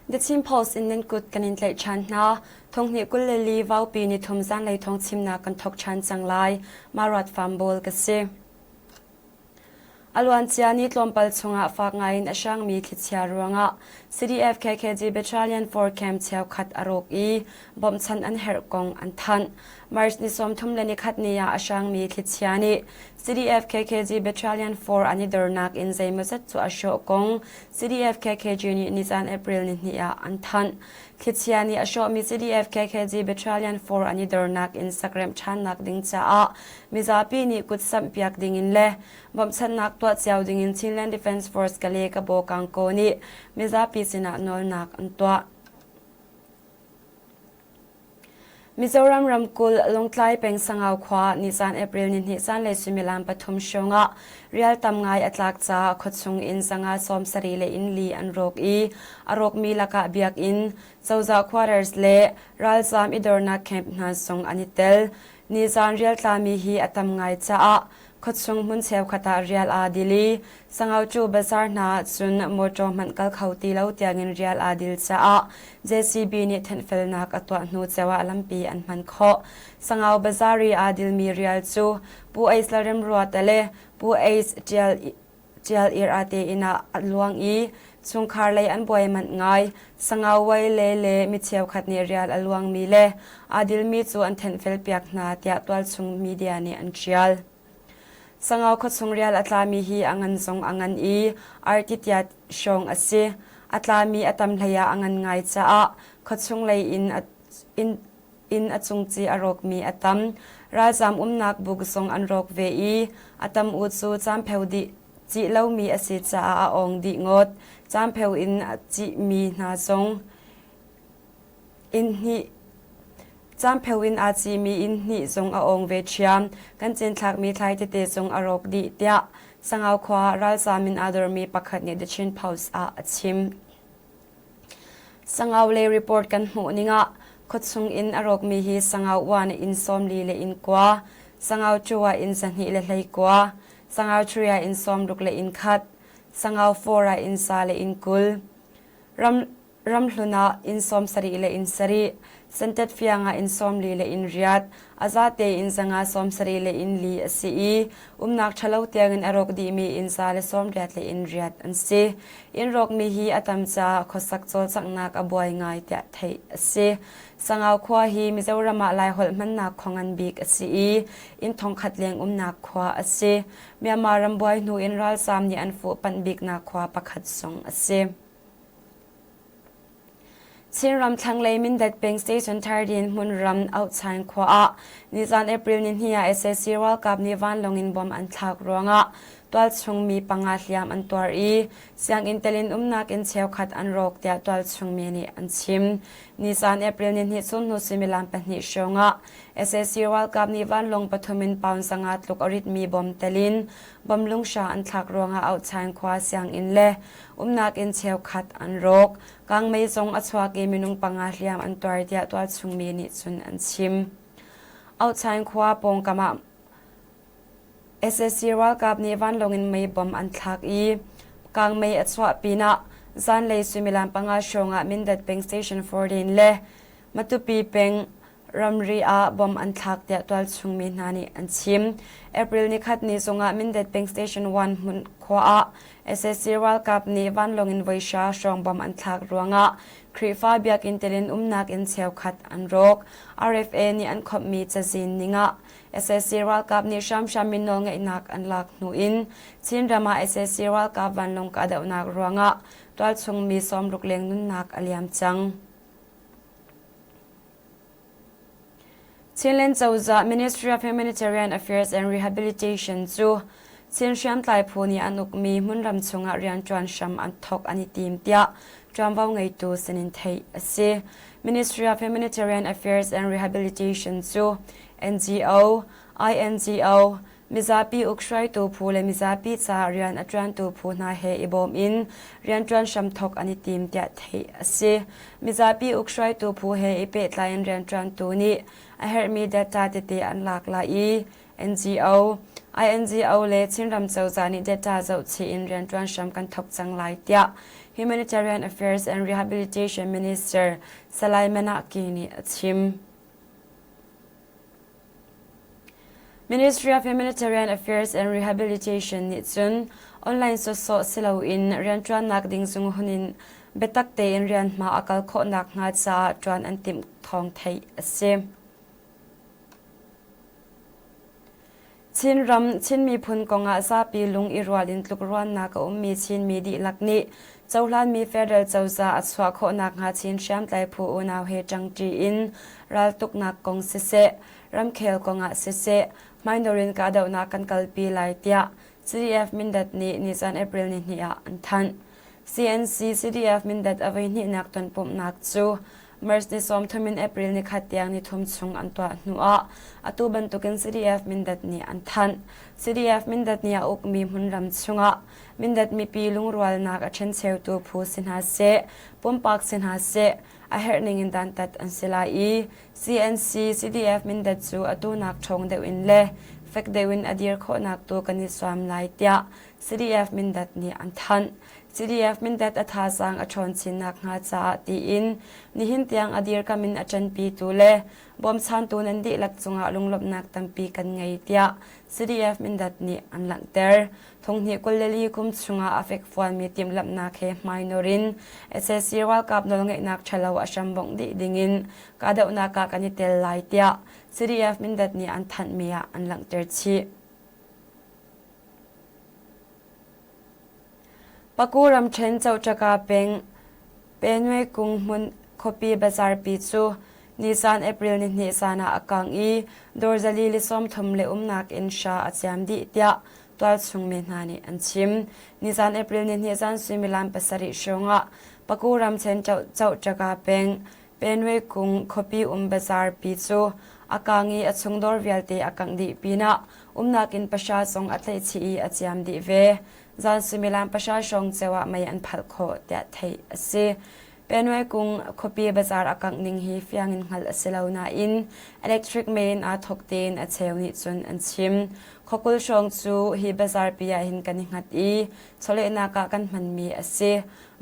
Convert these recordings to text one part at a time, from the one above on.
The Chin Post in nan kut kan in tlaih ṭhan hna. Thonghnih 24 Vaupi nithum zanlei thawng chimnak kan thawk ṭhan cang lai. Maruat Fambawl ka si. A luancia ni tlawmpal chungah fak ngaiin a hrangmi thlichia ruangah CDF KKG Battalion 4 camp cheukhat a rawk i bawmhchanh an herh kong an thanh. March ni 31 ni ah a hrangmi thlichia nih CDF KKG Battalion 4 an i dornak in zeimawzat cu a hrawh kong CDF KKG nih nizan April nihnih ah an thanh. Thlichia nih a hrawhmi CDF KKG Battalion 4 an i dornak in sakremh ṭhannak ding caah mizapi nih kutsamh piak dingin le bawmhchanhnak tuah cio dingin Chinland Defense Force Kale Kabaw Kangkaw nih mizapi sinah nawlnak an tuah. Mizoram ramkulh Lawngtlai peng Sangau khua nizan April nihnih zanlei suimilam pathum hrawng ah rial tam ngai a tlak caah khuachung inn zanga 74 le inn li an rawk i a rawkmi lakah biakinn, cozah quarters le ralzaam i dornak camp hna zong an i tel. Nizan rial tlami hi a tam ngai caah Khuachung hmun cheukhat ah rial aa dil i Sangau cu bazaar hna ah cun mawṭaw hmanh kal kho ti lo tiangin rial aa dil caah JCB nih thenhfelnak a tuah hnu ceo ah lampi an hman khawh. Sangau bazaar i aa dilmi rial cu Pu Ace Lalremruata le Pu Ace Ṭial Ṭial Ir ate inn ah a luang i chungkhar lei an buai manh ngai. Sangau wai le le mi cheukhat nih rial a luangmi le aa dilmi cu an thenhfelpiak hna tiah tualchung media nih an ṭial. Sangau khuachung rial a tlami hi a ngan zong a ngan i arti tia hrawng a si. A tlami a tam hlei ah a ngan ngai caah khuachung lei in inn inn a cungci a rawkmi a tam. Ralzaam umnak buk zong an rawk ve i a tam u cu caampheu dih cih lomi a si caah a awng dih ngawt. Caampheu in a cihmi hna zong inn hnih Caampheu in aa cihmi inn hnih zong a awng ve ṭhiam. Kan cinthlakmi thlai tete zong a rawk dih tiah Sangau khua ralzaam in aa dormi pakhat nih The Chin Post ah a chim. Sangau lei report kan hmuh ning ah khuachung in a rawkmi hi Sangau 1 inn 40 le inn kua, Sangau 2 ah inn 2 le 19, Sangau 3 ah inn 60 le inn khat, Sangau 4 ah inn sa le inn 20, ram ramhlun ah inn 70 le inn sarih, Sentet fiang ah inn 40 le inn riat, a zate inn zanga 70 le inn li a si i umnak ṭhalo tiangin a rawk dihmi inn za le 80 le inn riat an si. Inn rawkmi hi a tam caah khuasak cawlcanghnak a buai ngai tiah theih a si. Sangau khua hi Mizoram ah Laiholh hmannak khua ngan bik a si i inn thongkhat leng umnak khua a si. Myanmar ram buai hnu in ralzaam nih an fuhpanh biknak khua pakhat zong a si. Chinram thlanglei Mindat peng Station Thardin hmunram Auhchain khua ah nizan April nihnih ah sac ralkap nih vanlawng in bom an thlak ruangah tualchung mi panga hliam an tuar i sianginn telin umnak inn cheukhat an rawk tiah tualchung mi nih an chim. Nizan April nihnih chun hnu suimilam pahnih hrawng ah sac ralkap nih vanlawng pathum in pound zanga tluk a ritmi bom telin bom lungsha an thlak ruangah Auhchain khua sianginn le umnak inn cheukhat an rawk. Kangmei zong a chuak i minung panga hliam an tuar tiah tualchungmi nih cun an chim. Auhchain khua pawngkam ah sac ralkap nih vanlawng in mei bom an thlak i kangmei a chuah pinah zanlei suimilam panga hrawng ah Mindat peng Station 14 le Matupi peng ramri ah bom an thlak tiah tualchung mi hna nih an chim. April nikhat ni zongah Mindat peng Station 1 hmun khua ah sac ralkap nih vanlawng in voihra hrawng bom an thlak ruangah Khrihfa biakinn telin umnak inn cheukhat an rawk. RFA nih an khawmhmi cazin ningah sac ralkap nih hramhram in nawlngeihnak an lak hnu in Chinram ah sac ralkap vanlawng kahdohnak ruangah tualchung mi 60 leng nunnak a liam cang. Chinland cozah Ministry of Humanitarian Affairs and Rehabilitation cu Chin hriamtlai phu nih an ukmi hmunram chungah rianṭuan hram an thawk an i tim tiah ṭuanvo ngeitu sinin theih a si. Ministry of Humanitarian Affairs and Rehabilitation cu NGO, INGO, Mizapi ukhruaitu phu le mizapi caah rian a ṭuantu phu hna he i bawm in rianṭuan hramthawk an i tim tiah theih a si. Mizapi ukhruaitu phu he i pehtlai in rianṭuantu nih a herhmi data tete an lak lai i NGO, INGO le Chinram cozah nih data zohchih in rianṭuan hram kan thawk cang lai tiah. Humanitarian Affairs and Rehabilitation Minister Salai Manaki nih a chim. Ministry of Humanitarian Affairs and Rehabilitation nih cun online sawsawh si loin rianṭuannak ding zung hun in biatak tein rianhma a kal khawh nakhnga caah ṭuan an timh thawng theih a si. Chinram, Chin miphun kongah zapi lung i rual in tlukruannak a ummi Chinmi dihlak nih cohlanmi federal cozah a chuah khawh nakhnga Chin hriamtlai phu unau he ṭangṭi in raltuknak kong siseh, ramkhel kongah siseh, hmainor in kahdohnak kan kalpi lai tiah CDF Mindat nih nizan April nihnih ah an thanh. CNC CDF Mindat a voihnihnak tonpumhnak cu March ni 30 in April ni khat tiang ni thum chung an tuah hnuah atu bantukin CDF Mindat nih an thanh. CDF Mindat nih a ukmi hmunram chungah Mindat mipi lungrualnak a ṭhencheutu phu si hna seh, pumpak si hna seh, a herh ningin dantat an si lai i CNC CDF Mindat cu atu nak ṭhawng deuh in le fek deuh in a dir khawhnak tu kan i zuam lai tiah CDF Mindat nih an thanh. CDF Mindat a thazaang a ṭhawn chin nakhnga caah tiin nihin tiang a dirkam in a ṭanpitu le bawmchantu nan dihlak cungah lunglawmhnak tampi kan ngei tiah CDF Mindat nih an langhter. Thonghnih 24 kum chungah a fekfuanmi timhlamhnak he hmainor in sac ralkap nawlngeihnak ṭhalo a hrambongh dih dingin kahdohnak ah kan i tel lai tiah CDF Mindat nih an thanhmi ah an langhter chih. Paku ramṭhen Coṭaka peng Penwe kung hmun khuapi bazarpi cu nisan April nihnih zan ah a kang i dawr zali le 30 le umnak inn hra a ciam dih tiah tualchung mi hna nih an chim. Nizan April nihnih zan suimilam pasarih hrawng ah Paku ramṭhen Coṭaka peng Penwe kung khuapi um bazarpi cu a kang i a chung dawr vialte a kangh dih pinah umnak inn pahra zong a tlaihchih i a ciam dih ve. Zan suimilam pahra hrawng ceu ah mei an phalh khawh tiah theih a si. Penwe kung khuapi bazar a kangh ning hi fiang in hngalh a si lo nain electric mei in aa thawk tein a cheu nih cun an chim. Khuakul hrawng cu hi bazarpi ah hin kan i hngat i chawlehnak ah kan hmanmi a si.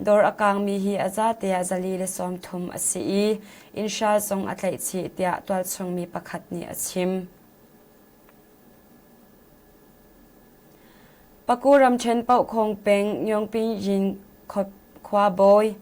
Dawr a kaangmi hi a zate ah zali le 30 a si i innhra zong a tlaih chih tiah tualchung mi pakhat nih a chim. Paku ramṭhen Pohkhong peng Nyongpingyin khuabawi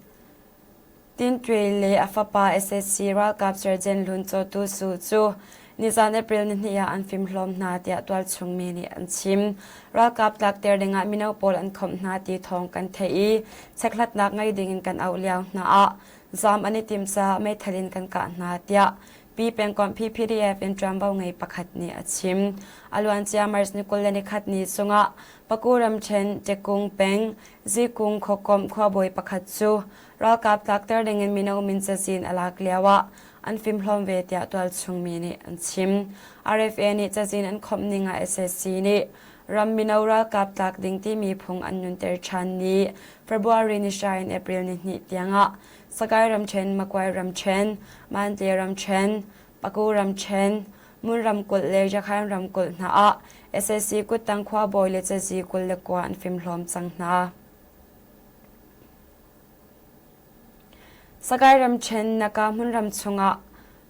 Tintwe le a fapa sac ralkap Sergeant Lun Caw Tu Su cu nizan April nihnih ah an fimhlawm hna tiah tualchung mi nih an chim. Ralkap tlakter dingah mino pawl an khawmh hna ti thawng kan theih i chekhlatnak ngei dingin kan auh lio hna ah zaam an i tim caah meithal in kan kah hna tiah Pi pengkomh PPDF in ṭuanvo ngei pakhat nih a chim. A luancia March ni 21 ni chungah Paku ramṭhen Tekung peng Zikung khuakomh khuabawi pakhat cu ralkap tlakter dingin mino min cazin a lak lioah an fimhlawm ve tiah tualchung mi nih an chim. RFA nih cazin an khawmh ning ah sac nih ram mino ralkap tlak ding timi phung an nunter ṭhan ni February ni hra in April ni hnih tiangah Sagaing ramṭhen, Makuai ramṭhen, Mantle ramṭhen, Paku ramṭhen, Mun ramkulh le Rakhine ramkulh hna ah sac kuttang khuabawi le cazi 29 an fimhlawm cang hna. Sagaing ramṭhen Naga hmunram chungah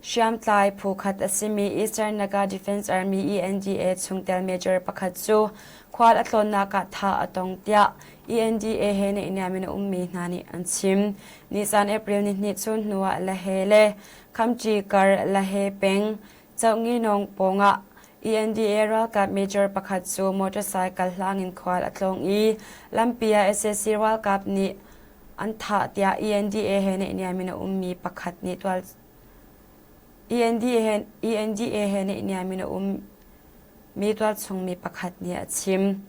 hriamtlai phu khat a simi Eastern Naga Defense Army ENDA chungtel major pakhat cu khual a tlawnnak ah thah a tong tiah ENDA he naihniam in a ummi hna nih an chim. Nisan April nihnih chun hnuah Lahe le Khamṭi kar Lahe peng Cohnginawng pawngah ENDA ralkap major pakhat cu motorcycle hlang in khual a tlawng i lampi ah sac ralkap nih an thah tiah ENDA he naihniam in a ummi pakhat nih tual ENDA he ENDA he naihniam in a ummi tualchungmi pakhat nih a chim.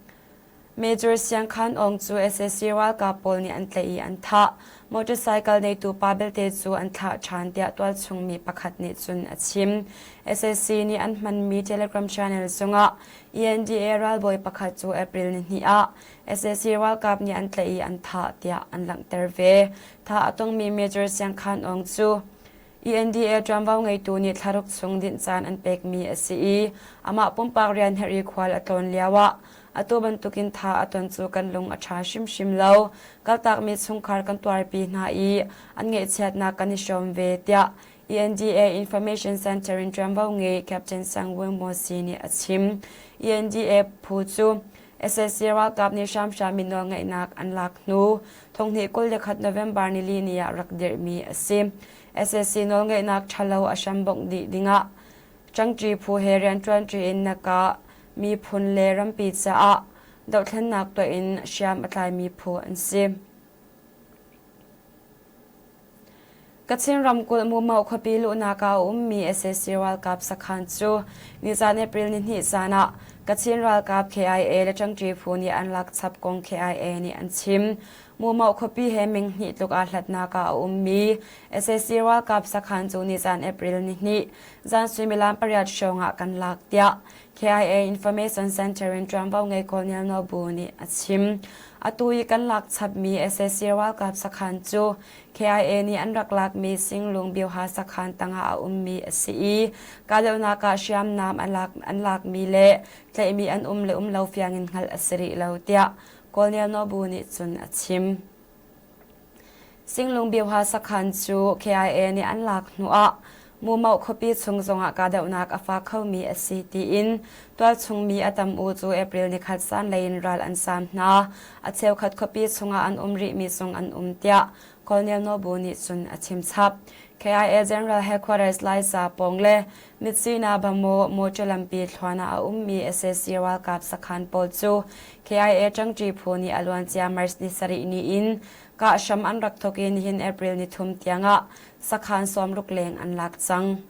Major Siang Khan Aung cu sac ralkap pawl nih an tlaih i an thah. Motorcycle neitu pa belte cu an thlah ṭhan tiah tualchung mi pakhat nih cun a chim. Sac nih an hmanmi Telegram channel zungah ENDA ralbawi pakhat cu April nihnih ah sac ralkap nih an tlaih i an thah tiah an langhter ve. Thah a tongmi Major Siang Khan Aung cu. ENDA ṭuanvo ngeitu nih thlaruk chung dinh caan an pekmi a si i amah pumpak rian herh i khual a tlawn lioah atu bantukin tha a ton cu kan lung a ṭha hrimhrim lo. Kaltakmi chungkhar kan tuarpi hna i an ngaihchiatnak kan i hrawm ve, tiah ENDA Information Center in ṭuanvo ngei Captain Sang Wung Mosi nih a chim. ENDA phu cu SAC ralkap nih hramhram in nawlngeihnak an lak hnu thonghnih 21 November nili ni ah rak dirhmi a si. SAC nawlngeihnak ṭhalo a hrambongh dih dingah ṭangṭi phu he rianṭuanṭi in nakah miphun le rampi caah dohthlennak tuah in hriam a tlaimi phu an si. Kachin ramkulh Mumau khuapi luhnak ah a ummi sac ralkap sakhan cu nizan April nihnih zan ah Kachin ralkap KIA le ṭangṭi phu nih an lak chap kong KIA nih an chim. Mumau khuapi he meng hnih tluk aa hlatnak ah a ummi sac ralkap sakhan cu nizan April nihnih zan suimilam pariat hrawng ah kan lak tiah KIA Information Center in ṭuanvo ngei Colonel Nobu nih a chim. Atu i kan lak chapmi sac ralkap sakhan cu KIA nih an rak lakmi Singlung Bioha sakhan tangah a ummi a si i kahdohnak ah hriamnam an lakmi le tlaihmi an um le um lo fiang in hngalh a si rih lo tiah Colonel Nobu nih cun a chim. Singlung Bioha sakhan cu KIA nih an lak hnuah Mumauh khuapi chung zongah kahdohnak a fak khomi a si tiin tualchung mi a tam u cu April nikhat zanlei in ral an saam hna. A cheukhat khuapi chungah an um rihmi zong an um tiah Colonel Nobu nih cun a chim chap. KIA General Headquarters Laiza pawng le Mitsina Bamo motor lampi thluan ah a ummi sac ralkap sakhan pawl cu KIA ṭangṭi phu nih a luancia March ni sarih ni in kah hram an rak thawk i nihin April ni thum tiangah sakhan sawmruk leng an lak cang.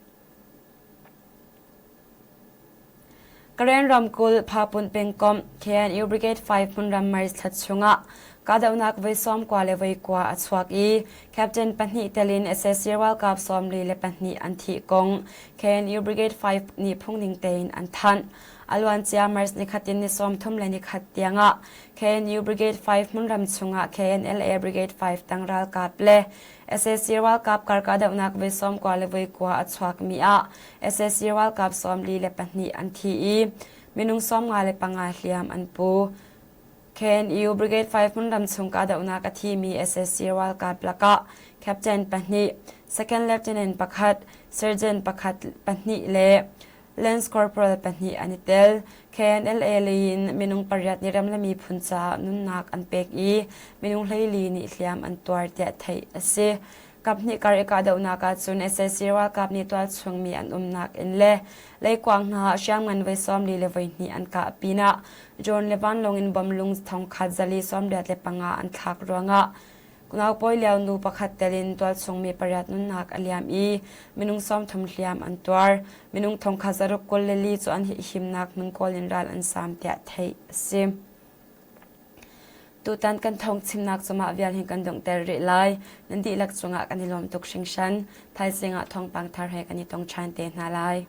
Karen ramkulh Phapun pengkomh KNU Brigade 5 hmunram March thla chungah kahdohnak voi sawmkua le voi kua a chuak i Captain pahnih telin sac ralkap 44 an thih kong KNU Brigade 5 nih phungning tein an thanh. A luancia March nikhat in ni 30 le nikhat tiangah KNU Brigade 5 hmunram chungah KNLA Brigade 5 tang ralkap le sac ralkap kar kahdohnak voi sawmkua le voi kua a chuakmi ah sac ralkap 44 an thi i minung 55 hliam an pu. KNU Brigade 5 hmunram chung kahdohnak a thimi sac ralkap lakah Captain pahnih, Second Lieutenant pakhat, Sergeant pakhat pahnih le Lance Corporal pahnih an i tel. KNLA lei in minung pariat nih ram le miphun caah nunnak an pek i minung 14 nih hliam an tuar tiah theih a si. Kaphnih kar i kahdohnak ahcun sac ralkap nih tualchung mi an umnak inn le leikuang hna ah hriamngan voi 40 le voi hnih an kah pinah drone le vanlawng in bom lung thongkhat zali 85 an thlak ruangah Naupawi lio nu pakhat tel in tualchung mi pariat nunnak a liam i minung 30 hliam an tuar. Minung thongkhat zaruk 24 cu an himnak hmun kawl in ral an saam tiah theih a si. Tutan kan thawng chimnak cu mah vial hin kan donghter rih lai. Nan dihlak cungah kan i lawm tuk hringhran. Thaizing ah thawngpang thar he kan i tong ṭhan te hna lai.